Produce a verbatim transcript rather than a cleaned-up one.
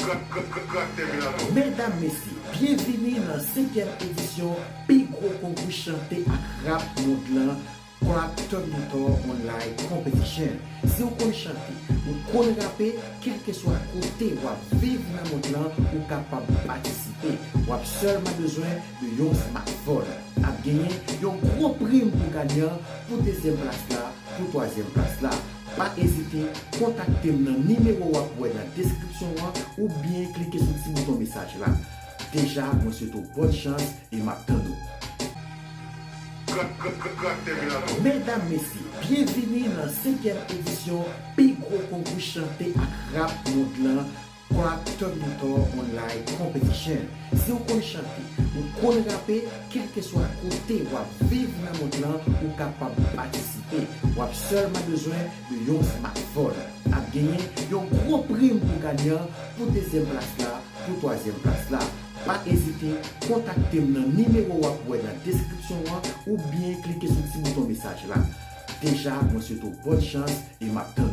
Medam, mesye, byenvini nan senkyèm edisyon pi gwo konkou chante ak rap mond lan, Crack Top Guitar Online Competition. Si w konn chante, ou konn rape, kèlkeswa kote w ap viv nan mond lan, ou kapab patisipe. W ap sèlman bezwen de yon smartphone. Ap genyen yon gwo prim pou ganyan, pou dezyèm plas la, pou twazyèm plas la. Pa ezite, kontakte m nan nimewo w ap wè nan deskripsyon an oubyen klike sou ti bouton mesaj la. Deja, mwen swete w bòn chans e m ap tann ou. Medam, mesye, byenvini nan senkyèm edisyon pi gwo konkou chante ak rap mond lan, Crack Top Guitar Online Competition. Si w konn chante, ou konn rape, kèlkeswa kote w ap viv nan mond lan, ou kapab patisipe. W ap sèlman bezwen de yon smartphone. Ap genyen yon gwo prim pou ganyan, pou dezyèm plas la, pou twazyèm plas la. Pa ezite, kontakte m nan nimewo w ap wè nan deskripsyon an oubyen klike sou ti bouton mesaj la. Deja, mwen swete w bòn chans e m ap tann